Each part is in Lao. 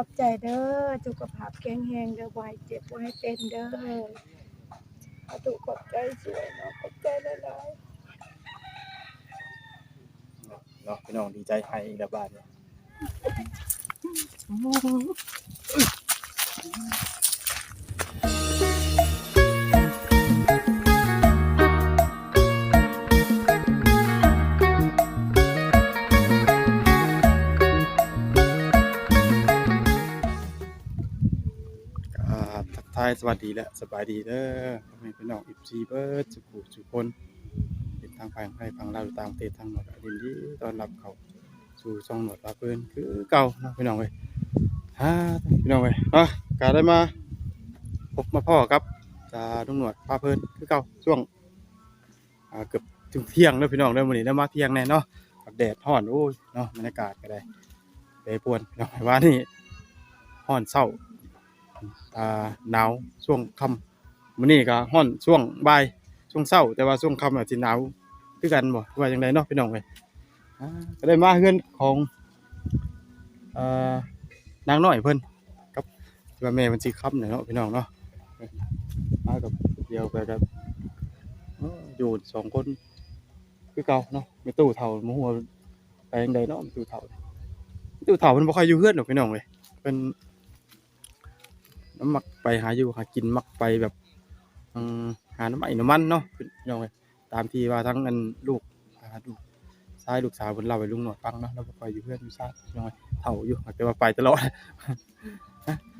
ຂອບໃຈເດີ ສຸຂະພາບແຂງແຮງເດີ ບໍ່ໃຫ້ເຈັບບໍ່ໃຫ້ເປັນເດີ. ສາທຸ ຂອບໃຈຊ່ວຍເນາະ ຂອບໃຈຫຼາຍໆ. ເນາະ ພີ່ນ້ອງ ດີໃຈໄຫ້ອີກແລ້ວບາດນີ້. ກາບທັກທາຍສະຫວັດດີ ແລະ ສະບາຍດີເດີ ພໍ່ແມ່ພີ່ນ້ອງ ເອັຟຊີ ເບິດສູ່ຜູ້ສູ່ຄົນ ເປັນທາງຝັ່ງໄທຝັ່ງລາວ ຢູ່ຕ່າງປະເທດທັງໝົດ ກະຍິນດີຕ້ອນຮັບເຂົ້າສູ່ຊ່ອງໜວດພາເພີນຄືເກົ່າເນາະ ພີ່ນ້ອງເອີຍ. ອ່າ ພີ່ນ້ອງເອີຍເນາະ ກະໄດ້ມາພົບມາພໍ້ກັບ ອ່າ ລຸງໜວດພາເພີນຄືເກົ່າ ຊ່ວງ ອ່າ ເກືອບເຖິງທ່ຽງເດີພີ່ນ້ອງເດີ. ມື້ນີ້ໄດ້ມາທ່ຽງແນ່ເນາະ ແດດຮ້ອນ ໂອ້ຍເນາະ ບັນຍາກາດກະໄດ້ແປປວນພີ່ນ້ອງ. ວານນີ້ຮ້ອນເຊົ້າ ອ່າ ໜາວຊ່ວງຄ່ຳ ມື້ນີ້ກະຮ້ອນຊ່ວງບ່າຍ ຊ່ວງເຊົ້າ ແຕ່ວ່າຊ່ວງຄ່ຳອາດຊິໜາວຄືກັນບໍ່ ຫຼືວ່າຈັ່ງໃດເນາະ ພີ່ນ້ອງເອີຍ. ອ່າ ກະໄດ້ມາເຮືອນຂອງ ເອີ ນາງນ້ອຍເພິ່ນ ກັບ ທີ່ວ່າແມ່ເພິ່ນຊື່ຄຳນີ້ເນາະ ພີ່ນ້ອງເນາະ. ມາກັບດຽວໄປກັບ ເອີ ຢູ່ສອງຄົນຄືເກົ່າເນາະ. ແມ່ຕູ້ເຖົ້າ ບໍ່ຮູ້ວ່າໄປຈັ່ງໃດເນາະ ແມ່ຕູ້ເຖົ້າ. ແມ່ຕູ້ເຖົ້າເພິ່ນບໍ່ຄ່ອຍຢູ່ເຮືອນດອກ ພີ່ນ້ອງເອີຍ ເພິ່ນມັກໄປຫາຢູ່ຫາກິນ ມັກໄປແບບ ເອີ ຫາໜໍ່ໄມ້ໜໍ່ມັນເນາະ ພີ່ນ້ອງເອີຍ. ຕາມທີ່ວ່າທັງອັນລູກ ອ່າ ລູກຊາຍລູກສາວເພິ່ນເລົ່າໃຫ້ລຸງໜວດຟັງເນາະ ລາວບໍ່ຄ່ອຍຢູ່ເຮືອນຢູ່ຊານ ພີ່ນ້ອງເອີຍ ເຖົ້າຢູ່ ແຕ່ວ່າໄປຕະຫຼອດ.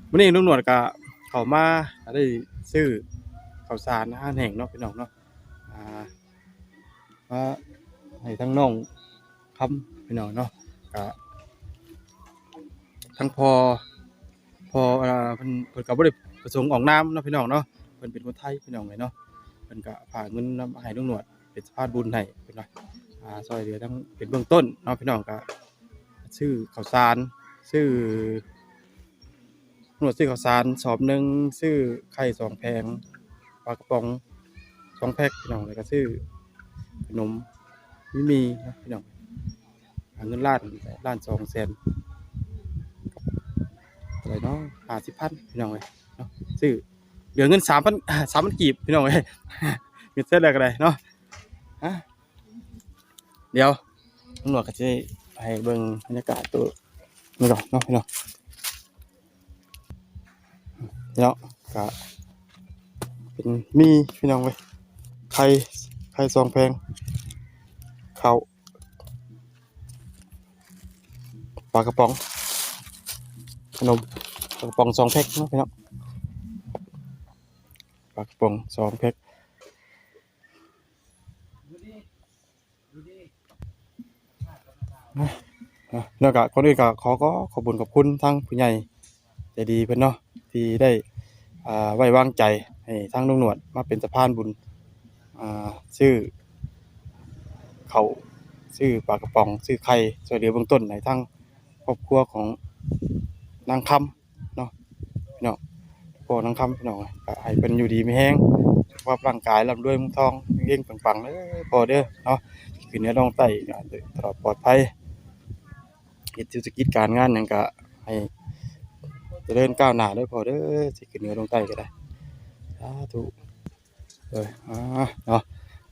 ມື້ນີ້ລຸງໜວດກະເຂົ້າມາ ກະໄດ້ຊື້ເຂົ້າສານອາຫານແຫ້ງເນາະ ພີ່ນ້ອງເນາະ ອ່າ ມາໃຫ້ທັງນ້ອງຄຳ ພີ່ນ້ອງເນາະ ກະທັງພໍ່ ເພາະວ່າເພິ່ນ ເພິ່ນກໍບໍ່ໄດ້ປະສົງອອກນາມເນາະ ພີ່ນ້ອງເນາະ ເພິ່ນເປັນຄົນໄທ ພີ່ນ້ອງເອີຍເນາະ. ເພິ່ນກໍຝາກເງິນມາໃຫ້ລຸງໜວດເປັນສະພານບຸນໃຫ້ ເພິ່ນວ່າ ອ່າ ຊ່ອຍເຫຼືອທັງເປັນເບື້ອງຕົ້ນເນາະ ພີ່ນ້ອງ. ກໍຊື້ເຂົ້າສານ ຊື້ ໜວດຊື້ເຂົ້າສານສອບໜຶ່ງ ຊື້ໄຂ່ສອງແຜງ ປາກະປ໋ອງສອງແພັກ ພີ່ນ້ອງ ແລ້ວກໍຊື້ຂະໜົມ ມີໝີ່ເນາະ ພີ່ນ້ອງ. ຫາເງິນລ້ານ ລ້ານສອງແສນ ເທົ່າໃດເນາະ ຫ້າສິບພັນ ພີ່ນ້ອງເອີຍເນາະ. ຊື້ ເຫຼືອເງິນສາມພັນ ສາມພັນກີບ ພີ່ນ້ອງເອີຍ ເຮັດໃຊ້ແລ້ວກໍໄດ້ເນາະ. ອ່ະ ດຽວຕຳຫຼວດກໍຊິໃຫ້ເບິ່ງບັນຍາກາດໂຕນີ້ກ່ອນເນາະ ພີ່ນ້ອງ. ເນາະ ກະເປັນໝີ່ ພີ່ນ້ອງເອີຍ ໄຂ່ ໄຂ່ສອງແຜງ ເຂົ້າ ປາກະປ໋ອງ ຂະໜົມ ປາກະປ໋ອງສອງແພັກເນາະ ພີ່ນ້ອງ ປາກະປ໋ອງສອງແພັກ. ແລ້ວກະກ່ອນອື່ນກະຂໍ ຂໍຂອບຄຸນຂອບຄຸນທາງຜູ້ໃຫຍ່ໃຈດີເພິ່ນເນາະ ທີ່ໄດ້ ອ່າ ໄວ້ວາງໃຈໃຫ້ທາງລຸງໜວດມາເປັນສະພານບຸນ ອ່າ ຊື້ເຂົ້າ ຊື້ປາກະປ໋ອງ ຊື້ໄຂ່ ຊ່ວຍເຫຼືອເບື້ອງຕົ້ນໃຫ້ທາງຄອບຄົວຂອງນາງຄຳ ເນາະ ພີ່ນ້ອງ ພໍ່ນາງຄຳ ພີ່ນ້ອງ ກະໃຫ້ເພິ່ນຢູ່ດີມີແຮງ ສຸຂະພາບຮ່າງກາຍ ລ່ຳລວຍເງິນທອງ ເຮັງໆ ປັງໆ ເດີພໍ່ເດີເນາະ. ຂຶ້ນເໜືອລົງໃຕ້ ກະຕະຫຼອດປອດໄພ ເຮັດທຸລະກິດການງານຫຍັງກະໃຫ້ຈະເລີນກ້າວໜ້າເດີພໍ່ເດີ ຊິຂຶ້ນເໜືອລົງໃຕ້ກໍໄດ້ ສາທຸ. ເອີ ອ່າ ເນາະ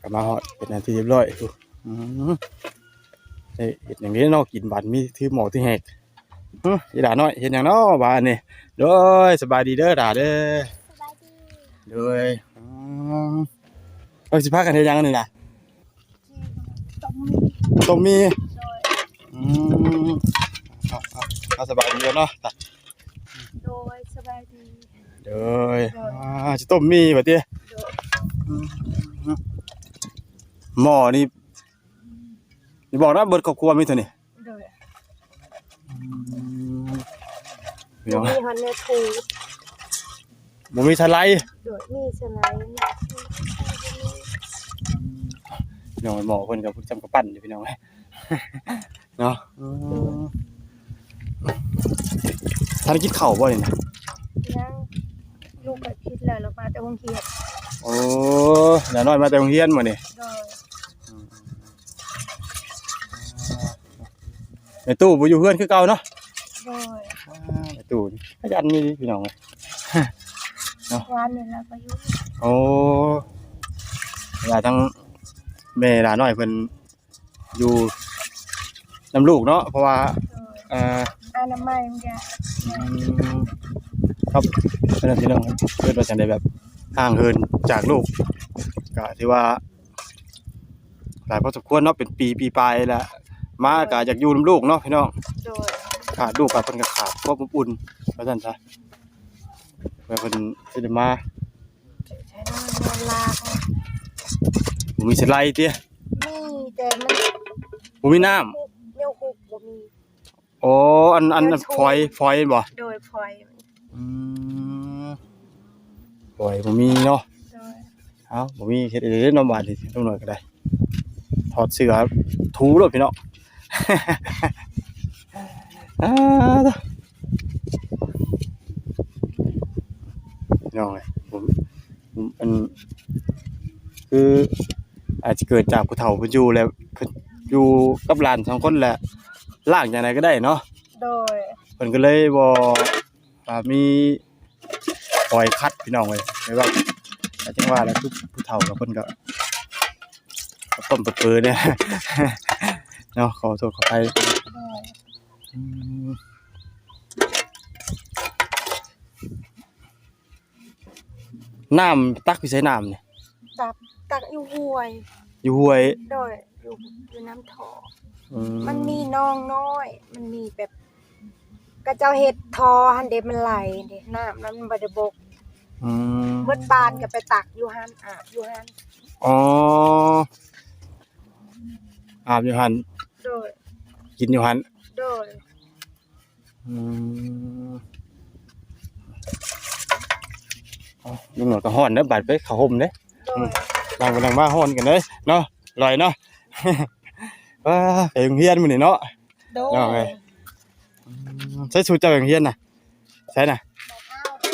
ກໍມາຮອດເປັນອັນທີ່ຮຽບຮ້ອຍ. ອືມ ເຮັດຫຍັງນີ້ເນາະ ກິນບາດມີຖືໝໍ້ຖືແຫກ. ຫຶ ອີຫຼ້ານ້ອຍ ເຮັດຫຍັງເນາະບາດນີ້? ໂດຍ ສະບາຍດີເດີຫຼ້າເດີ. ສະບາຍດີ. ໂດຍ ອືມ ເອີ ຊິພາກັນເຮັດຫຍັງອັນນີ້ນະ? ຕົ້ມໝີ່ ຕົ້ມໝີ່. ໂດຍ ອືມ ເອົາ ເອົາ ເອົາ ສະບາຍດີເນາະ. ໂດຍ ສະບາຍດີ. ໂດຍ ໂດຍ ອ່າ ຊິຕົ້ມໝີ່ວ່າຕິ? ໂດຍ ອືມ ໝໍ້ນີ້ ນີ້ບອກນະ ເບິດຄອບຄົວມີເທົ່ານີ້. ໂດຍ ອືມ ບໍ່ມີຮອດແນວຖູ ບໍ່ມີສະໄລ. ໂດຍ ມີສະໄລ ພີ່ນ້ອງ ໝໍ້ເພິ່ນກໍຜູ້ຈຳກະປັ່ນຢູ່ ພີ່ນ້ອງເນາະ. ອືມ ໂດຍ ທ່ານໄດ້ກິນເຂົ້າບໍ່ນີ້ນະ? ຍັງ ລູກກໍກິນແລ້ວ ລາວມາແຕ່ໂຮງຮຽນ. ໂອ້ ຫຼ້ານ້ອຍມາແຕ່ໂຮງຮຽນມື້ນີ້. ໂດຍ ອືມ ແມ່ຕູ້ບໍ່ຢູ່ເຮືອນຄືເກົ່າເນາະ? ໂດຍ ອ່າ ແມ່ຕູ້ນີ້ຂະຫຍັນນີ້ພີ່ນ້ອງເອີຍ ເນາະ ວານນີ້ລາວກໍຢູ່ ໂອ້ ເວລາທັງແມ່ຫຼ້ານ້ອຍເພິ່ນຢູ່ນຳລູກເນາະ ເພາະວ່າ ໂດຍ ເອີ ອະນາໄມມັນກໍ ອືມ ຄັບ ເພິ່ນ ພີ່ນ້ອງ ເພິ່ນວ່າຈັ່ງໃດ ແບບຫ່າງເຫີນຈາກລູກ ກໍຖືວ່າ ຫຼາຍພໍສົມຄວນເນາະ ເປັນປີ ປີປາຍແລ້ວ ມາກໍຢາກຢູ່ນຳລູກເນາະພີ່ນ້ອງ ໂດຍ ຂາດລູກກໍເພິ່ນກໍຂາດຄວາມອົບອຸ່ນ ວ່າຊັ້ນຊະ ເພື່ອເພິ່ນຊິໄດ້ມາ ບໍ່ມີສະໄລຕິ ມີແຕ່ມັນ ບໍ່ມີນ້ຳ ແນວຄຸກບໍ່ມີ ໂອ້ ອັນ ອັນ ອັນ ແນວຊຸ ຝອຍ ຝອຍແມ່ນບໍ່? ໂດຍ ຝອຍ ອືມ ຝອຍບໍ່ມີເນາະ ໂດຍ ເອົ້າ ບໍ່ມີເຮັດເອງເນາະ ບາດນີ້ ນ້ອງນ້ອຍກໍໄດ້ ຖອດເສື້ອຖູໂລດພີ່ນ້ອງ ອ້າ ພີ່ນ້ອງເອີຍ ຜົມ ອັນ ຄືອາດຈະເກີດຈາກຜູ້ເຖົ້າເພິ່ນຢູ່ແລ້ວ ເພິ່ນຢູ່ກັບຫຼານສອງຄົນແຫຼະ ລ້າງຈັ່ງໃດກໍໄດ້ເນາະ ໂດຍ ເພິ່ນກໍເລີຍບໍ່ ອ່າ ມີຄອຍຂັດພີ່ນ້ອງເອີຍ ແບບວ່າ ກໍຈັ່ງວ່າແຫຼະ ຄືຜູ້ເຖົ້າລະເພິ່ນກໍ ກໍຕົ້ມເປີແດ່ເນາະ ຂໍໂທດຂໍອະໄພ ໂດຍ ອືມ ນ້ຳຕັກຢູ່ໃສນ້ຳນີ້? ຕັກ ຕັກຢູ່ຫ້ວຍ ຢູ່ຫ້ວຍ ໂດຍ ຢູ່ ຢູ່ນ້ຳທໍ່ ອືມ ມັນມີໜອງນ້ອຍ ມັນມີແບບ ເຂົາເຈົ້າເຮັດທໍ່ຫັ້ນເດ ມັນໄຫຼເດ ນ້ຳນັ້ນມັນບໍ່ໄດ້ບົກ ອືມ ເບິດບານກໍໄປຕັກຢູ່ຫັ້ນ ອາບຢູ່ຫັ້ນ ອໍ ອາບຢູ່ຫັ້ນ ໂດຍ ກິນຢູ່ຫັ້ນ ໂດຍ ອືມ ເອົ້າ ລຸງໜວດກໍຮ້ອນເດີ ບາດໄປເຂົ້າຮົ່ມເດ້ ໂດຍ ອືມ ນັ່ງໄປນັ່ງມາຮ້ອນກັນເດ້ເນາະ ລອຍເນາະ ວ້າ ໄປໂຮງຮຽນມື້ນີ້ເນາະ ໂດຍ ນ້ອງເອີຍ ອືມ ໃສ່ຊຸດເຈົ້າໄປໂຮງຮຽນນະ ໃສ່ນະ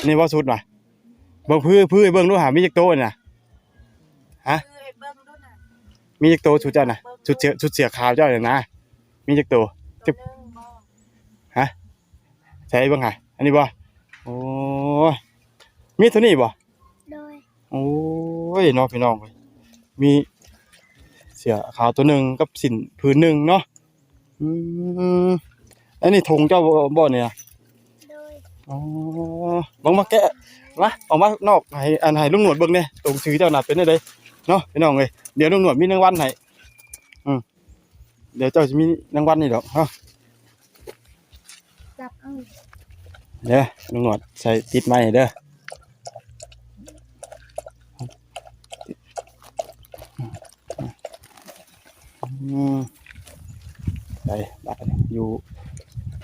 ນີ້ບໍ່ຊຸດນະ ເບິ່ງ ພື້ ພື້ໃຫ້ເບິ່ງດູຫາ ມີຈັກໂຕນີ້ນະ ຮະ ໃຫ້ເບິ່ງດູນະ ມີຈັກໂຕຊຸດເຈົ້ານະ ຊຸດເສື້ອ ຊຸດເສື້ອຂາວເຈົ້ານີ້ນະ ມີຈັກໂຕ? ໂຕໜຶ່ງບໍ່? ຮະ ໃສ່ເບິ່ງຫາ ອັນນີ້ບໍ່? ໂອ້ຍ ມີເທົ່ານີ້ບໍ່? ໂດຍ ໂອ້ຍ ເນາະ ພີ່ນ້ອງເອີຍ ມີເສື້ອຂາວໂຕໜຶ່ງກັບສິ້ນຜືນໜຶ່ງເນາະ ອືມ ອັນນີ້ຖົງເຈົ້າບໍ່ ບໍ່ນີ້ນະ? ໂດຍ ອໍ ເບິ່ງ ມາແກະ ມາ ອອກມານອກ ໃຫ້ ອັນ ໃຫ້ລຸງໜວດເບິ່ງແດ່ ຕົງສືເຈົ້ານະເປັນແນວໃດເນາະ ພີ່ນ້ອງເອີຍ ດຽວລຸງໜວດມີລາງວັນໃຫ້ ອືມ ດຽວເຈົ້າຊິມີລາງວັນໃຫ້ດອກເນາະ ຈັບເອົາ ເດີ ລຸງໜວດໃສ່ຕິດໄມ້ໃຫ້ເດີ ອືມ ໄປ ບາດນີ້ຢູ່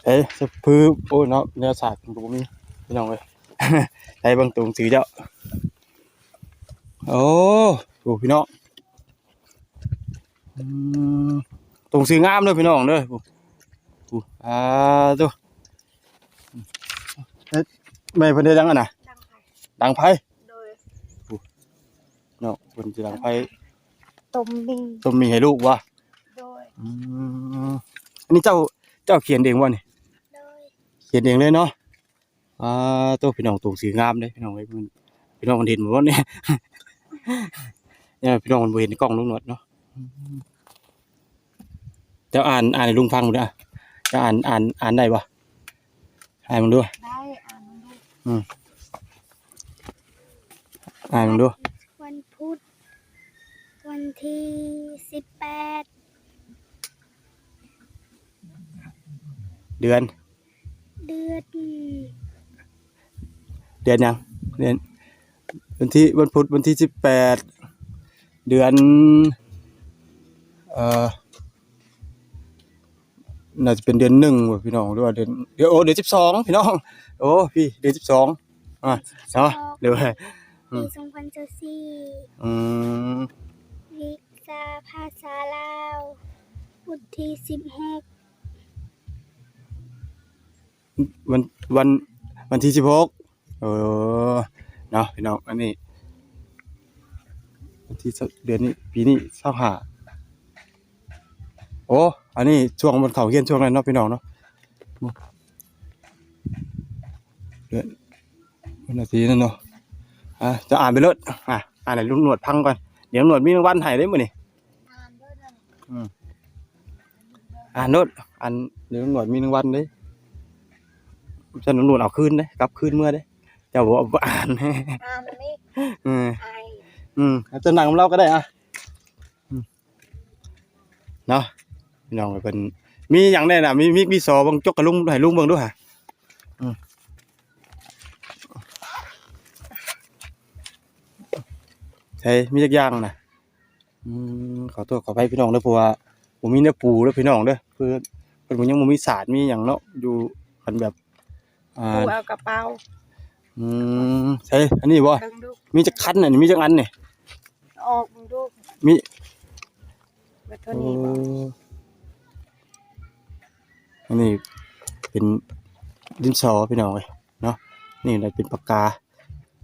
ເອີ ສະພື ໂອ້ຍເນາະ ແນວສາກມັນກໍບໍ່ມີ ພີ່ນ້ອງເອີຍ ໄປເບິ່ງຕົງສືເຈົ້າ ໂອ້ ໂອ້ ພີ່ນ້ອງ ອືມ ຕົງສືງາມເດີພີ່ນ້ອງເດີ ໂອ້ ອາ ໂຕ ເຮັດ ແມ່ເພິ່ນເຮັດຫຍັງຫັ້ນນະ? ດັງໄຟ ດັງໄຟ ໂດຍ ເນາະ ເພິ່ນຊິດັງໄຟ ຕົ້ມໝີ່ ຕົ້ມໝີ່ໃຫ້ລູກບໍ່? ໂດຍ ອືມ ອັນນີ້ເຈົ້າ ເຈົ້າຂຽນເອງບໍ່ນີ້? ໂດຍ ຂຽນເອງເລີຍເນາະ ອ່າ ໂຕ ພີ່ນ້ອງ ຕົງສືງາມເດ້ພີ່ນ້ອງເອີຍ ພີ່ນ້ອງເພິ່ນເຫັນບໍ່ນີ້ ເອີ ພີ່ນ້ອງເພິ່ນບໍ່ເຫັນກ້ອງລຸງໜວດເນາະ ເຈົ້າອ່ານ ອ່ານໃຫ້ລຸງຟັງເດີ ເຈົ້າອ່ານ ອ່ານ ອ່ານໄດ້ບໍ່? ອ່ານເບິ່ງດູ ໄດ້ ອ່ານເບິ່ງດູ ອືມ ອ່ານເບິ່ງດູ ວັນພຸດ ວັນທີສິບແປດ ເດືອນ ເດືອນ ເດືອນຫຍັງ? ເດືອນ ວັນທີ ວັນພຸດ ວັນທີສິບແປດ ເດືອນ ເອີ ໜ້າຈະເປັນເດືອນໜຶ່ງບໍ່ພີ່ນ້ອງ ຫຼືວ່າເດືອນ ເດືອນ ໂອ້ ເດືອນສິບສອງພີ່ນ້ອງ ໂອ້ ພີ່ ເດືອນສິບສອງ ອ່າ ເນາະ ເດືອນສິບສອງ ໂດຍ ອືມ ປີສອງພັນຊາວສີ່ ອືມ ວິຊາພາສາລາວ ວຸດທີສິບຫົກ ວັນ ວັນ ວັນທີສິບຫົກ ເອີ ເນາະ ພີ່ນ້ອງ ອັນນີ້ ວັນທີ ເດືອນນີ້ ປີນີ້ ຊາວຫ້າ ໂອ້ ອັນນີ້ຊ່ວງມັນເຂົ້າຮຽນຊ່ວງນັ້ນເນາະ ພີ່ນ້ອງເນາະ ໂອ້ ເດືອນ ເດືອນນາທີນັ້ນເນາະ. ອ່າ ເຈົ້າອ່ານໄປໂລດ. ອ່າ ອ່ານໃຫ້ລຸງໜວດຟັງກ່ອນ. ດຽວລຸງໜວດມີລາງວັນໃຫ້ເດ້ມື້ນີ້. ອືມ ອ່ານໂລດ. ອັນ ດຽວລຸງໜວດມີລາງວັນເດ້. ຊັ້ນລຸງໜວດເອົາຄືນເດ້ ກັບຄືນເມືອເດ້. ເຈົ້າບໍ່ ບໍ່ອ່ານ ອ່ານນີ້. ເອີ ອາຍ ອືມ ເຈົ້ານັ່ງນຳລາວກໍໄດ້. ອ່າ ເນາະ ພີ່ນ້ອງເອີຍ. ເພິ່ນມີຫຍັງແດ່ນະ? ມີ ມີ ມີສໍເບິ່ງ ຈົກໃຫ້ລຸງ ໃຫ້ລຸງເບິ່ງດູຫາ. ອືມ ໃສ ມີຈັກຢ່າງນະ? ອືມ ຂໍໂທດຂໍອະໄພພີ່ນ້ອງເດີ ເພາະວ່າບໍ່ມີແນວປູເດີພີ່ນ້ອງເດີ. ຄືເພິ່ນຍັງບໍ່ມີສາດມີຫຍັງເນາະ ຢູ່ ຄັນແບບ ອ່າ ປູເອົາກະເປົາ. ອືມ ໃສ ອັນນີ້ບໍ່? ເບິ່ງດູ ມີຈັກຄັນ ອັນນີ້ມີຈັກອັນນີ້? ອອກເບິ່ງດູ ມີ ເບິດເທົ່ານີ້ບໍ່? ໂອ້ ອັນນີ້ເປັນດິນສໍພີ່ນ້ອງເອີຍເນາະ. ນີ້ລະເປັນປາກກາ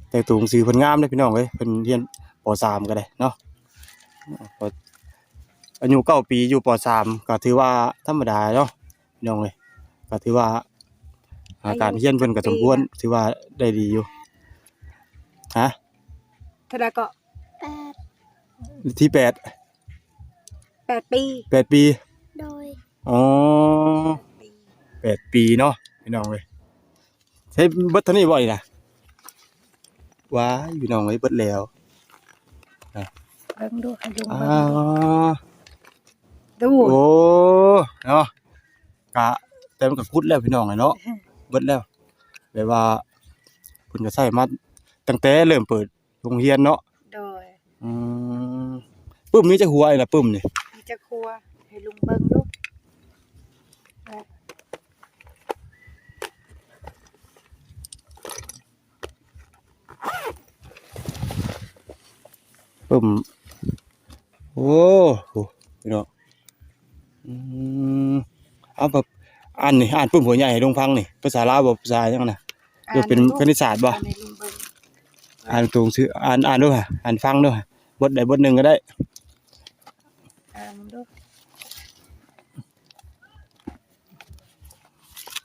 ແຕ່ໂຕໜັງສືເພິ່ນງາມເດ້ພີ່ນ້ອງເອີຍ. ເພິ່ນຮຽນ ປໍສາມ ກໍໄດ້ເນາະ. ອາຍຸເກົ້າປີ ຢູ່ ປໍສາມ ກໍຖືວ່າທຳມະດາເນາະ ພີ່ນ້ອງເອີຍ. ກໍຖືວ່າ ອາ ອາຍຸ ການຮຽນເພິ່ນກໍສົມຄວນ ຈັກປີລະ? ຖືວ່າໄດ້ດີຢູ່. ຮະ? ເທົ່າໃດເກາະ? ແປດ ທີແປດ ແປດປີ ແປດປີ. ໂດຍ ອໍ ແປດປີ ແປດປີເນາະ ພີ່ນ້ອງເອີຍ. ໃຊ້ເບິດເທົ່ານີ້ບໍ່ນີ້ນະ? ວ້າຍ ພີ່ນ້ອງເອີຍ ເບິດແລ້ວ. ເບິ່ງດູ ໃຫ້ລຸງເບິ່ງດູ. ອ່າ ດູ ໂອ້ ເນາະ ກະ ແຕ່ມັນກະຂຸດແລ້ວພີ່ນ້ອງເອີຍເນາະ. ເບິດແລ້ວ ແບບວ່າເພິ່ນກະໃຊ້ມາຕັ້ງແຕ່ເລີ່ມເປີດ ໂຮງຮຽນເນາະ. ໂດຍ ອືມ ປຶ້ມມີຈັກຫົວນີ້ລະ ປຶ້ມນີ້? ມີຈັກຫົວ? ໃຫ້ລຸງເບິ່ງດູ. ປຶ້ມ ໂອ້ ໂຫ ພີ່ນ້ອງ. ອືມ ເອົາແບບ ອ່ານນີ້ ອ່ານປຶ້ມຫົວໃຫຍ່ໃຫ້ລຸງຟັງນີ້ ພາສາລາວບໍ່ ພາສາຫຍັງນະ? ຫຼືເປັນຄະນິດສາດບໍ່? ອ່ານໃຫ້ລຸງເບິ່ງ ອ່ານຕົງຊື່ ອ່ານ ອ່ານດູຫະ ອ່ານຟັງດູຫະ ບົດໃດບົດໜຶ່ງກໍໄດ້ ອ່ານເບິ່ງດູ.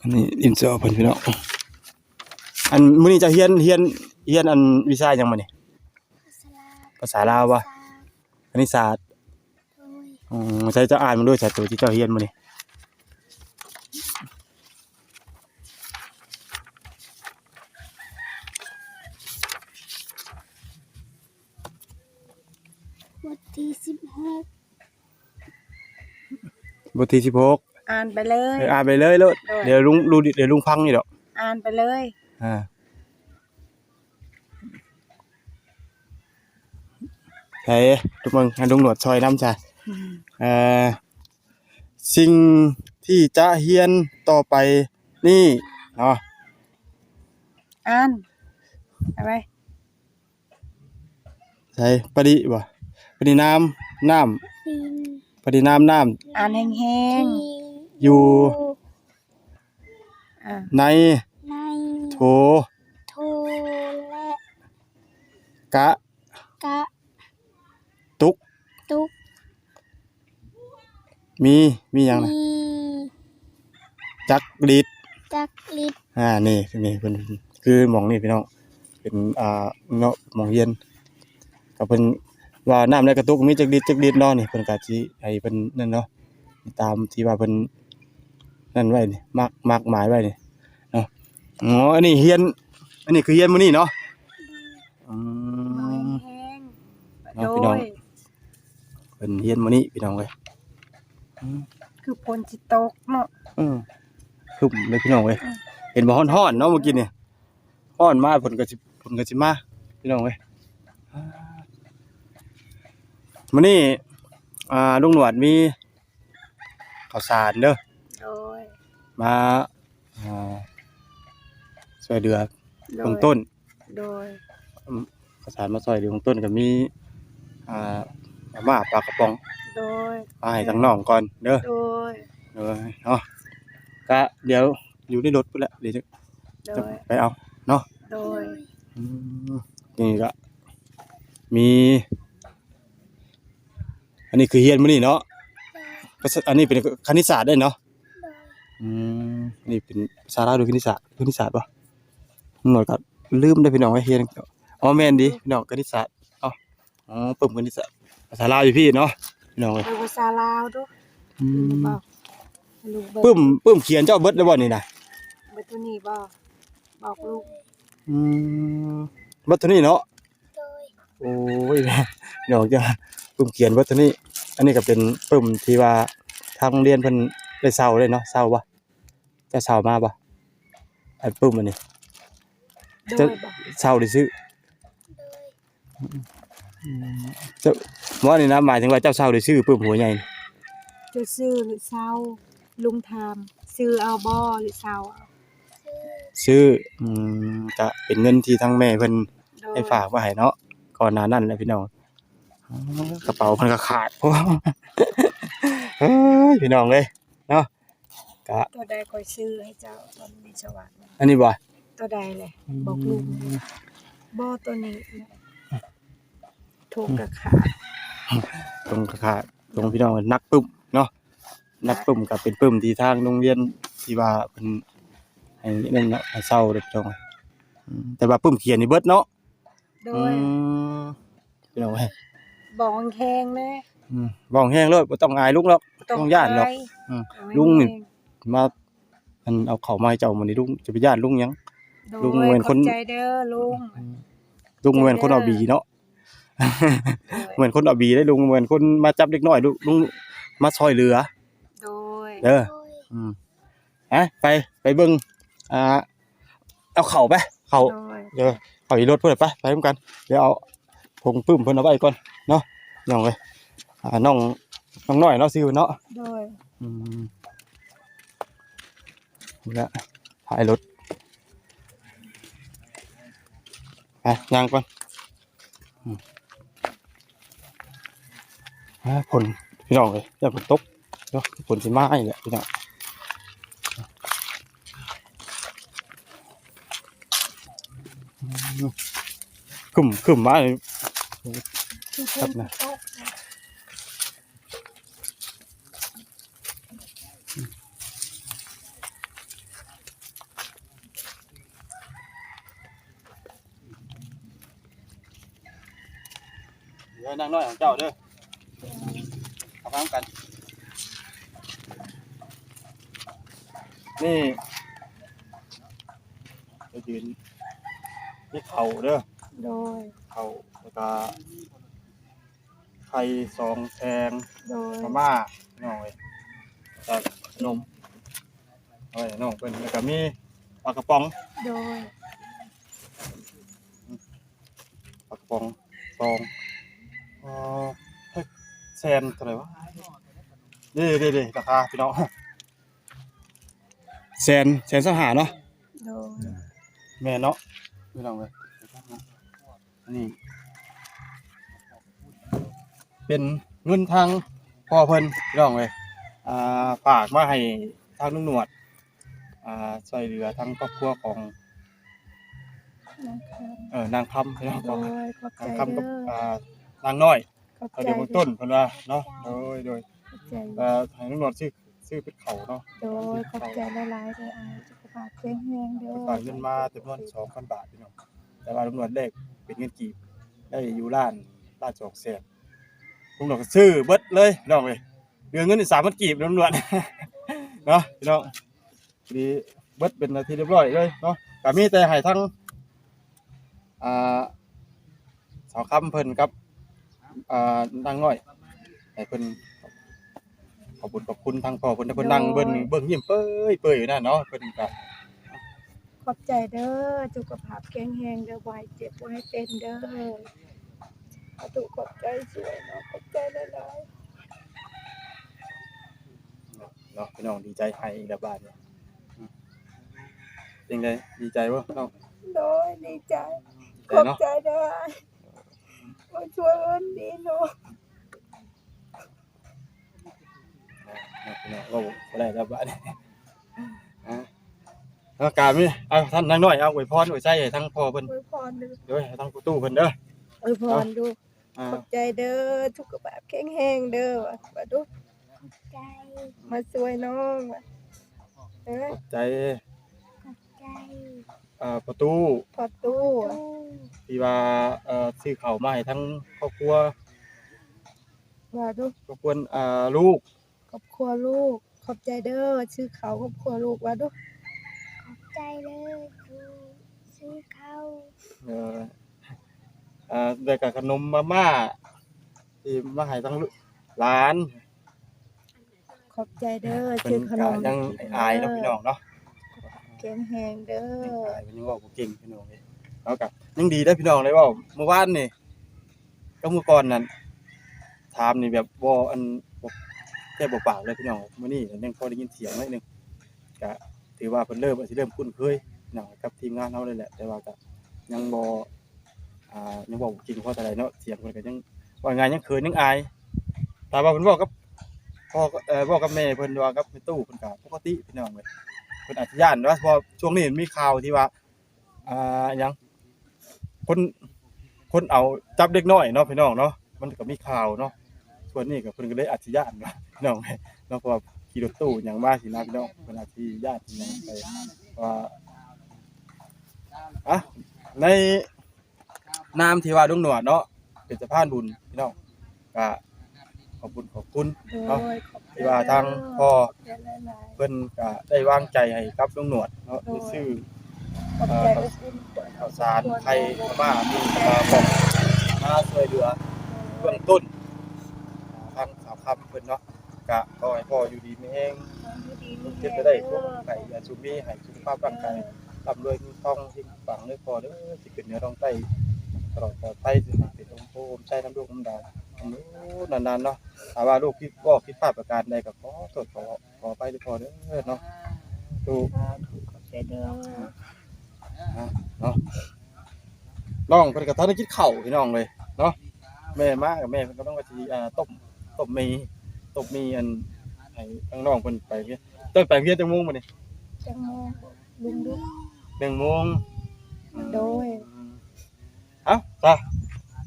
ອັນນີ້ດິນສໍເພິ່ນພີ່ນ້ອງ. ອັນມື້ນີ້ເຈົ້າຮຽນ ຮຽນ ຮຽນອັນວິຊາຫຍັງມື້ນີ້? ພາສາລາວ ພາສາລາວບໍ່? ຄະນິດສາດ ໂດຍ ອືມ ໃສເຈົ້າອ່ານເບິ່ງດູ ໃສໂຕທີ່ເຈົ້າຮຽນມື້ນີ້? ບົດທີສິບຫົກ ບົດທີສິບຫົກ ອ່ານໄປເລີຍ ເອີ ອ່ານໄປເລີຍໂລດ. ໂດຍ ດຽວລຸງ ລຸງ ດຽວລຸງຟັງຢູ່ດອກ ອ່ານໄປເລີຍ. ອ່າ ໃສ ທຸກຄົນ ໃຫ້ລຸງໜວດຊ່ອຍນຳຊະ. ອືມ ເອີ ສິ່ງທີ່ຈະຮຽນຕໍ່ໄປນີ້ເນາະ ອ່ານ ເອົາໄວ້ ໃສ ປະດິບໍ່? ປະດິນາມ ນ້ຳ ປະດິນາມ ນ້ຳ ອ່ານແຮງໆ ຢູ່ ອ່າ ໃນ ໃນ ໂຖ ໂຖ ແລະ ກະ ກະ ຕຸກ ຕຸກ ມີ ມີຫຍັງນະ? ມີ ຈັກລິດ ຈັກລິດ. ອ່າ ນີ້ ນີ້ເພິ່ນ ຄືໝ່ອງນີ້ພີ່ນ້ອງ ເປັນ ອ່າ ເນາະ ໝ່ອງຮຽນ ກໍເພິ່ນວ່ານ້ຳໃນກະຕຸກມີຈັກລິດ ຈັກລິດເນາະ. ນີ້ເພິ່ນກໍຊິໃຫ້ເພິ່ນນັ້ນເນາະ ຕາມທີ່ວ່າເພິ່ນນັ້ນໄວ້ນີ້ ມາກ ມາກໝາຍໄວ້ນີ້ເນາະ. ອໍ ອັນນີ້ຮຽນ ອັນນີ້ຄືຮຽນມື້ນີ້ເນາະ. ອືມ ເວົ້າແຮງໆ ເນາະ ໂດຍ ພີ່ນ້ອງ ເພິ່ນຮຽນມື້ນີ້ພີ່ນ້ອງເອີຍ. ອືມ ຄືຝົນຊິຕົກເນາະ. ອືມ ຄຶ້ມເລີຍພີ່ນ້ອງເອີຍ. ອືມ ເຫັນບໍ່ ຮ້ອນໆເນາະມື້ກີ້ນີ້ ຮ້ອນມາ ຝົນກໍຊິ ຝົນກໍຊິມາພີ່ນ້ອງເອີຍ. ມື້ນີ້ ອ່າ ລຸງໜວດມີ ເຂົ້າສານເດີ ໂດຍ ມາ ອ່າ ຊ່ວຍເຫຼືອ ໂດຍ ເບື້ອງຕົ້ນ ໂດຍ ອືມ ເຂົ້າສານມາຊ່ວຍເຫຼືອເບື້ອງຕົ້ນ ກໍມີ ອ່າ ມາມ່າ ປາກະປ໋ອງ ໂດຍ ມາໃຫ້ທາງນ້ອງກ່ອນເດີ ໂດຍ ໂດຍເນາະ. ກະດຽວຢູ່ໃນລົດພຸ້ນແຫຼະ ດຽວຈະ ໂດຍ ໄປເອົາເນາະ ໂດຍ. ອືມ ນີ້ກະມີ ອັນນີ້ຄືຮຽນມື້ນີ້ເນາະ ໂດຍ ພາສາ ອັນນີ້ເປັນຄະນິດສາດເດ້ເນາະ ໂດຍ ອືມ ນີ້ເປັນພາສາລາວ ຫຼື ຄະນິດສາດ ຄະນິດສາດບໍ່? ນ້ອຍກໍລືມເດ້ພີ່ນ້ອງເອີຍ ຮຽນ ອໍ ແມ່ນເດພີ່ນ້ອງ ຄະນິດສາດເນາະ. ອໍ ປຶ້ມຄະນິດສາດ ພາສາລາວຢູ່ພີ້ເນາະພີ່ນ້ອງເອີຍ. ເອີ ພາສາລາວເດີ. ອືມ ປຶ້ມ ປຶ້ມຂຽນເຈົ້າເບິດແລ້ວບໍ່ນີ້ນະ? ເບິດເທົ່ານີ້ບໍ່? ບອກລູກ. ອືມ ເບິດເທົ່ານີ້ເນາະ? ໂດຍ. ໂອ້ຍ ດອກຈ້າ ປຶ້ມຂຽນເບິດເທົ່ານີ້. ອັນນີ້ກໍເປັນປຶ້ມທີ່ວ່າທາງໂຮງຮຽນເພິ່ນໄດ້ເຊົ່າເລີຍເນາະ. ເຊົ່າບໍ່? ເຈົ້າເຊົ່າມາບໍ່? ອັນປຶ້ມອັນນີ້ ໂດຍ ເຈົ້າເຊົ່າຫຼືຊື້? ໂດຍ. ອືມ ເຈົ້າ ບໍ່ ອັນນີ້ນະ ໝາຍເຖິງວ່າເຈົ້າເຊົ່າຫຼືຊື້ ປຶ້ມຫົວໃຫຍ່? ເຈົ້າຊື້ຫຼືເຊົ່າ? ລຸງຖາມ. ຊື້ເອົາບໍ່ ຫຼືເຊົ່າເອົາ? ຊື້. ອືມ ກະເປັນເງິນທີ່ທາງແມ່ເພິ່ນ ໂດຍ ໄດ້ຝາກມາໃຫ້ເນາະ ກ່ອນໜ້ານັ້ນແຫຼະພີ່ນ້ອງ. ອໍ ກະເປົາເພິ່ນກໍຂາດ ໂອ້ຍ ພີ່ນ້ອງເອີຍເນາະ. ກະ ຕົວໃດຂ້ອຍຊື້ໃຫ້ເຈົ້າຕອນມີສະຫວັດ? ອັນນີ້ບໍ່? ຕົວໃດແຫຼະ? ອືມ ບອກລູກ. ບໍ່ ຕົວນີ້ ທົ່ງກະຂາດ ທົ່ງກະຂາດ ທົ່ງ ພີ່ນ້ອງ ໜັກປຶ້ມເນາະ. ໜັກປຶ້ມ ກໍເປັນປຶ້ມທີ່ທາງໂຮງຮຽນທີ່ວ່າເພິ່ນໃຫ້ນັ້ນເນາະ ໃຫ້ເຊົ່າເດ້ພີ່ນ້ອງ. ອືມ ແຕ່ວ່າປຶ້ມຂຽນນີ້ເບິດເນາະ. ໂດຍ. ອືມ ພີ່ນ້ອງເອີຍ ເວົ້າແຮງແດ່. ອືມ ເວົ້າແຮງໂລດ ບໍ່ຕ້ອງອາຍລຸງດອກ ບໍ່ຕ້ອງຢ້ານດອກ. ອືມ ລຸງນີ້ມາ ອັນ ເອົາເຂົ້າມາໃຫ້ເຈົ້າມື້ນີ້ ລຸງຈະໄປຢ້ານລຸງຫຍັງ? ໂດຍ. ລຸງບໍ່ແມ່ນຄົນ ຂອບໃຈເດີລຸງ. ອືມ ລຸງບໍ່ແມ່ນຄົນເອົາບີເນາະ. ໂດຍ. ບໍ່ແມ່ນຄົນເອົາບີເດ້ ລຸງບໍ່ແມ່ນຄົນມາຈັບເດັກນ້ອຍ ລຸງ ລຸງມາຊ່ອຍເຫຼືອ. ໂດຍ. ເດີ. ອືມ ໄປ ໄປເບິ່ງ ອ່າ ເອົາເຂົ້າໄປ ເຂົ້າ ໂດຍ ເດີ ເຂົ້າຢູ່ລົດພຸ້ນ ໄປ ໄປນຳກັນ. ດຽວເອົາ ຜົງປຶ້ມເພິ່ນເອົາໄວ້ກ່ອນເນາະ ນ້ອງເອີຍ. ອ່າ ນ້ອງ ນ້ອງນ້ອຍເນາະ ຊື່ເພິ່ນເນາະ. ໂດຍ. ອືມ ນີ້ລະ ທ້າຍລົດ ໄປ ຍ່າງກ່ອນ. ອືມ ອ່າ ຝົນ ພີ່ນ້ອງເອີຍ ຢ້ານຝົນຕົກເນາະ ຝົນຊິມາອີກແຫຼະພີ່ນ້ອງ. ອືມ ຄຶ້ມ ຄຶ້ມມານີ້ ຄັກນະ. ເດີ ນາງນ້ອຍຂອງເຈົ້າເດີ ເຂົ້າມານຳກັນ. ນີ້ ໄປຢືນ ມີເຂົ້າເດີ. ໂດຍ. ເຂົ້າ ແລ້ວກະ ໄຂ່ສອງແທ່ງ. ໂດຍ. ມາມ່າ ນ້ອງເອີຍ ແລ້ວກະຂະໜົມ ເອົາໄວ້ໃຫ້ນ້ອງເພິ່ນ ແລ້ວກະມີປາກະປ໋ອງ. ໂດຍ. ປາກະປ໋ອງສອງ ເອີ ແສນເທົ່າໃດວະ? ເດ້ໆໆ ລາຄາພີ່ນ້ອງ ແສນ ແສນຊາວຫ້າເນາະ. ໂດຍ. ແມ່ນເນາະ ພີ່ນ້ອງເອີຍ. ອັນນີ້ເປັນເງິນທາງພໍ່ເພິ່ນ ພີ່ນ້ອງເອີຍ ອ່າ ຝາກມາໃຫ້ທາງລຸງໜວດ ອ່າ ຊ່ວຍເຫຼືອທາງຄອບຄົວຂອງ ນາງຄຳ ເອີ ນາງຄຳ ພີ່ນ້ອງ. ໂດຍ ຂອບໃຈ ນາງຄຳກັບ ເດີ ອ່າ ນາງນ້ອຍ. ຂອບໃຈ ເອົາ ເດີ ເບື້ອງຕົ້ນເພິ່ນວ່າເນາະ. ໂດຍ ໂດຍ ຂອບໃຈ ເອີ ໃຫ້ລຸງໜວດຊື້ ຊື້ເປັດເຂົ້າເນາະ. ໂດຍ ຂອບໃຈຫຼາຍໆເດີອ້າຍ ສຸຂະພາບແຂງແຮງເດີ. ເພິ່ນຝາກເງິນມາຈຳນວນສອງພັນບາດ ພີ່ນ້ອງ ແຕ່ວ່າລຸງໜວດແລກເປັນເງິນກີບໄດ້ຢູ່ລ້ານ ລ້ານສອງແສນ. ລຸງໜວດກໍຊື້ເບິດເລີຍ ພີ່ນ້ອງເອີຍ ເຫຼືອເງິນອີກສາມພັນກີບ ລຸງໜວດເນາະ ພີ່ນ້ອງ. ພໍດີເບິດເປັນທີ່ຮຽບຮ້ອຍເລີຍເນາະ ກໍມີແຕ່ໃຫ້ທັງ ອ່າ ສາວຄຳເພິ່ນກັບ ອ່າ ນາງນ້ອຍ ໃຫ້ເພິ່ນ ຂອບຄຸນ ຂອບຄຸນທາງພໍ່ເພິ່ນ ເພິ່ນນັ່ງເບິ່ງ ໂດຍ ເບິ່ງຍິ້ມເປີຍໆຢູ່ນັ້ນເນາະ. ເພິ່ນກໍ ຂອບໃຈເດີ ສຸຂະພາບແຂງແຮງເດີ ບໍ່ໃຫ້ເຈັບບໍ່ໃຫ້ເປັນເດີ. ສາທຸ ຂອບໃຈສວຍເນາະ ຂອບໃຈຫຼາຍໆ. ເນາະ ພີ່ນ້ອງ ດີໃຈ ໄຫ້ອີກແລ້ວບາດນີ້. ອືມ ເປັນໃດ ດີໃຈບໍ່ນ້ອງ? ໂດຍ ດີໃຈ ດີໃຈເນາະ ຂອບໃຈເດີ ມາຊ່ວຍເພິ່ນດີເນາະ. ເນາະ ພີ່ນ້ອງ ເວົ້າບໍ່ໄດ້ແລ້ວບາດນີ້. ອ່າ ແລ້ວກະມີ ເອົາ ທ່ານນາງນ້ອຍ ເອົາ ອວຍພອນອວຍໄຊໃຫ້ທາງພໍ່ເພິ່ນ ອວຍພອນເດີ ໂດຍ ໃຫ້ທາງພໍ່ຕູ້ເພິ່ນເດີ ອວຍພອນດູ. ອ່າ ຂອບໃຈເດີ ສຸຂະພາບແຂງແຮງເດີ ວ່າ ວ່າດູ ຂອບໃຈ ມາຊ່ວຍນ້ອງ ວ່າ ເອີ ຂອບໃຈ ຂອບໃຈ. ອ່າ ພໍ່ຕູ້ ພໍ່ຕູ້ ທີ່ວ່າ ເອີ ຊື້ເຂົ້າມາໃຫ້ທັງຄອບຄົວ ວ່າດູ ຄອບຄົວ ອ່າ ລູກ ຄອບຄົວລູກ ຂອບໃຈເດີ ຊື້ເຂົ້າຄອບຄົວລູກ ວ່າດູ ຂອບໃຈເດີ ທີ່ຊື້ເຂົ້າ ເອີ ອ່າ ແລ້ວກະຂະໜົມມາມ່າ ທີ່ມາໃຫ້ທັງຫຼານ ຂອບໃຈເດີ ເພິ່ນກໍຍັງອາຍເນາະ ພີ່ນ້ອງເນາະ ແຂງແຮງເດີ ອາຍ ເພິ່ນຍັງເວົ້າບໍ່ເກັ່ງ ພີ່ນ້ອງເອີຍ ເຮົາກໍຍັງດີເດີ ພີ່ນ້ອງ ໄດ້ເວົ້າມື້ວານນີ້ກັບມື້ກ່ອນນັ້ນ ຖາມນີ້ແບບບໍ່ ອັນ ບໍ່ ແທບບໍ່ປາກເລີຍ ພີ່ນ້ອງ ມື້ນີ້ຍັງພໍໄດ້ຍິນສຽງໜ້ອຍໜຶ່ງ ກະຖືວ່າເພິ່ນເລີ່ມ ອາດຊິເລີ່ມຄຸ້ນເຄີຍເນາະ ກັບທີມງານເຮົາເລີຍແຫຼະ ແຕ່ວ່າກະຍັງບໍ່ ອ່າ ຍັງເວົ້າບໍ່ເກັ່ງພໍເທົ່າໃດເນາະ ສຽງເພິ່ນກໍຍັງ ເວົ້າງ່າຍ ຍັງເຂີນ ຍັງອາຍ ຖ້າວ່າເພິ່ນເວົ້າກັບພໍ່ ເອີ ເວົ້າກັບແມ່ເພິ່ນ ຫຼືວ່າກັບແມ່ຕູ້ ເພິ່ນກໍປົກກະຕິ ພີ່ນ້ອງເອີຍ ເພິ່ນອາດຊິຢ້ານ ເພາະວ່າຊ່ວງນີ້ມັນມີຂ່າວທີ່ວ່າ ອ່າ ຫຍັງ ຄົນ ຄົນເອົາຈັບເດັກນ້ອຍເນາະ ພີ່ນ້ອງເນາະ ມັນກໍມີຂ່າວເນາະ ສ່ວນນີ້ກໍເພິ່ນກໍເລີຍອາດຊິຢ້ານ ພີ່ນ້ອງເນາະ ເພາະວ່າຂີ່ລົດຕູ້ຫຍັງມາຊີ້ນະ ພີ່ນ້ອງ ເພິ່ນອາດຊິຢ້ານ ພີ່ນ້ອງ ເພາະວ່າ ອ່ະ ໃນນາມທີ່ວ່າລຸງໜວດເນາະ ເປັນສະພານບຸນ ພີ່ນ້ອງ ກະ ຂອບຄຸນ ຂອບຄຸນເນາະ ໂດຍ ຂອບໃຈ ທີ່ວ່າທາງພໍ່ ເດີ ຂອບໃຈຫຼາຍໆ ເພິ່ນກະໄດ້ວາງໃຈໃຫ້ກັບລຸງໜວດເນາະ ໂດຍ ໄດ້ຊື້ ຂອບໃຈ ເອີ ເຂົ້າສານ ໄຂ່ ເຂົ້າມາ ມີ ເອີ ຂອງມາຊ່ວຍເຫຼືອ ໂດຍ ເບື້ອງຕົ້ນ ທາງສາວຄຳເພິ່ນເນາະ ກະຂໍໃຫ້ພໍ່ຢູ່ດີມີແຮງ ຄວາມເຈັບຈະໄດ້ ຄວາມໄຂ້ຢ່າສູ່ມີ ໃຫ້ສຸຂະພາບຮ່າງກາຍ ເອີ ລ່ຳລວຍເງິນທອງເຮັງປັງເດີພໍ່ເດີ ຊິຂຶ້ນເໜືອລ່ອງໃຕ້ ຕະຫຼອດປອດໄພ ຊິໃຫ້ເປັນໂຮມໂພໂຮມໄຊນຳລູກນຳຫຼານ ນານໆເນາະ ຖ້າວ່າລູກຜິດ ເວົ້າຜິດພາດປະການໃດກໍຂໍໂທດ ຂໍ ຂໍອະໄພເດີພໍ່ເດີເນາະ ທຸກ ຂອບໃຈເດີ ເນາະ ນ້ອງເພິ່ນກໍທັນໄດ້ກິນເຂົ້າ ພີ່ນ້ອງເອີຍເນາະ ແມ່ມາ ແມ່ເພິ່ນກຳລັງວ່າຊິ ອ່າ ຕົ້ມ ຕົ້ມໝີ່ ຕົ້ມໝີ່ ອັນ ໃຫ້ທາງນ້ອງເພິ່ນໄປໂຮງຮຽນ ເຈົ້າໄປໂຮງຮຽນຈັກໂມງມື້ນີ້ ຈັກໂມງ ລຸງດຸ ໜຶ່ງໂມງ ໂດຍ ເອົ້າ ໄປ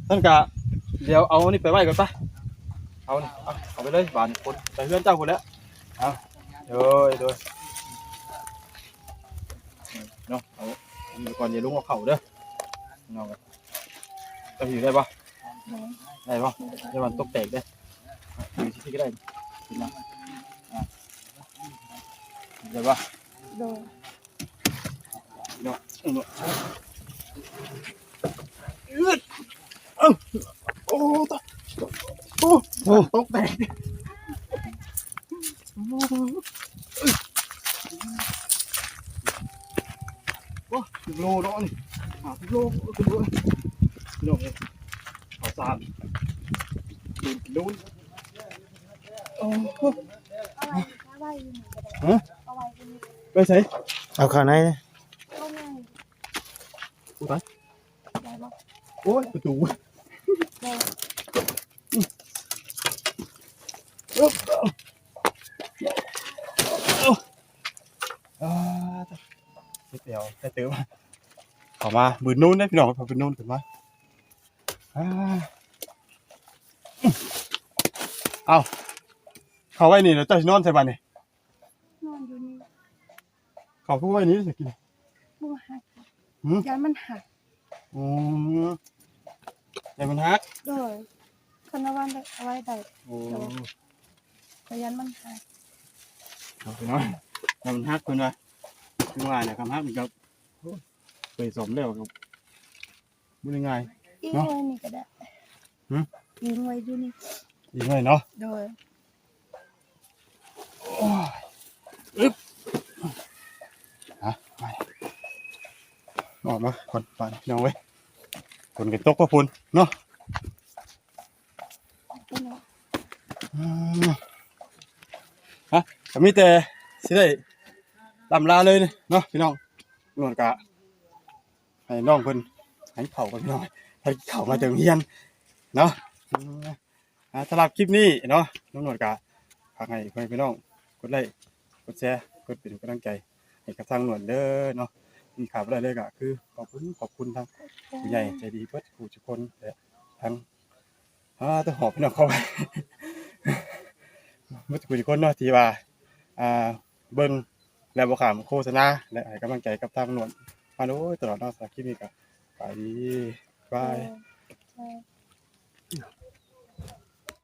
ຊັ້ນກະ ດຽວເອົາອັນນີ້ໄປໄວ້ກ່ອນປະ ເອົານີ້ ເອົາ ເອົາໄປເລີຍບາດນີ້ ຄົນໄປເຮືອນເຈົ້າພຸ້ນແຫຼະ ເອົາ ໂດຍ ໂດຍ ເນາະ ເອົາອັນນີ້ໄປກ່ອນ ດຽວລຸງເອົາເຂົ້າເດີ ເນາະ ເຈົ້າຖືໄດ້ບໍ່? ໄດ້ ໄດ້ບໍ່? ໄດ້ ມັນຕົກແຕກເດ້ ຖືຊິກໍໄດ້ ເຫັນບໍ່? ອ່າ ໄດ້ບໍ່? ໂດຍ ເນາະ ເນາະ ອືດ ເອົ້າ ໂອ້ ຕາຍ ໂອ້ ໂອ້ ຕົກແຕກ ໂອ້ ໂອ້ ໂລເນາະນີ້ ຫ້າສິບໂລ ໂອ້ ຂຶ້ນເລີຍ ພີ່ນ້ອງເອີຍ ເຂົ້າສານ ໂດນ ໂອ້ ເອົາໄວ້ ເອົາໄວ້ຢູ່ນີ້ກໍໄດ້ ຮະ ເອົາໄວ້ຢູ່ນີ້ ໄປໃສ? ເອົາເຂົ້າໃນ ໂອ້ ຕາຍ ໄດ້ບໍ່? ໂອ້ຍ ປະຕູ ໄດ້ ອຶບ ອາ ເຈັບແອວ ໄດ້ເຕີບ ເຂົ້າມາບືນນູນເດ້ ພີ່ນ້ອງ ບືນນູນຂຶ້ນມາ ອາ ເອົາ ເຂົ້າໄວ້ນີ້ ແລ້ວເຈົ້າຊິນອນໃສບາດນີ້? ນອນຢູ່ນີ້ ເຂົາຄືໄວ້ນີ້ຊິກິນ ບໍ່ຫັກ ຫື ຢ້ານມັນຫັກ ອືມ ຢ້ານມັນຫັກ ໂດຍ ຄັນວ່າໄດ້ ເອົາໄວ້ໄດ້ ໂອ້ ແຕ່ວ່າຂ້ອຍຢ້ານມັນຫັກ ເອົາໄປນອນ ຢ້ານມັນຫັກເພິ່ນວ່າ ຄືວ່າແຫຼະ ຄັນຫັກມັນກໍ ໂອ້ຍ ໄປສ້ອມແລ້ວກໍ ບໍ່ໄດ້ງ່າຍ ອີງ ເນາະ ໄວ້ນີ້ກໍໄດ້ ຫື ອີງໄວ້ຢູ່ນີ້ ອີງໄວ້ເນາະ ໂດຍ ໂອ້ຍ ອຶບ ຮະ ໄປ ອອກມາກ່ອນບາດນີ້ ພີ່ນ້ອງເອີຍ ຝົນກໍຕົກ ພໍຝົນເນາະ ອືມ ຮະ ກໍມີແຕ່ຊິໄດ້ລ່ຳລາເລີຍເນາະ ພີ່ນ້ອງ ນວນກະ ໃຫ້ນ້ອງເພິ່ນ ໃຫ້ເຂົ້າກັນ ພີ່ນ້ອງ ໃຫ້ເຂົ້າມາເຖິງຮຽນເນາະ ອືມ ອ່າ ສຳລັບຄລິບນີ້ເນາະ ນ້ອງນວນກະຝາກໃຫ້ພໍ່ແມ່ພີ່ນ້ອງກົດໄລ້ ກົດແຊ ກົດເປັນກຳລັງໃຈໃຫ້ກັບທາງນວນເດີເນາະ ທີ່ຂາດບໍ່ໄດ້ເລີຍກະຄືຂອບຄຸນ ຂອບຄຸນທາງຜູ້ໃຫຍ່ໃຈດີເບິດທຸກຄົນ ແລະ ທາງ ອ່າ ຕ້ອງຂອບ ພີ່ນ້ອງ ຂໍອະໄພ ເບິດທຸກຄົນເນາະ ທີ່ວ່າ ອ່າ ເບິ່ງ ແລະ ບໍ່ຂ້າມໂຄສະນາ ແລະ ໃຫ້ກຳລັງໃຈກັບທາງນວນ ມາໂດຍຕະຫຼອດເນາະ. ສຳລັບຄລິບນີ້ກໍ ສະບາຍດີ ບາຍ.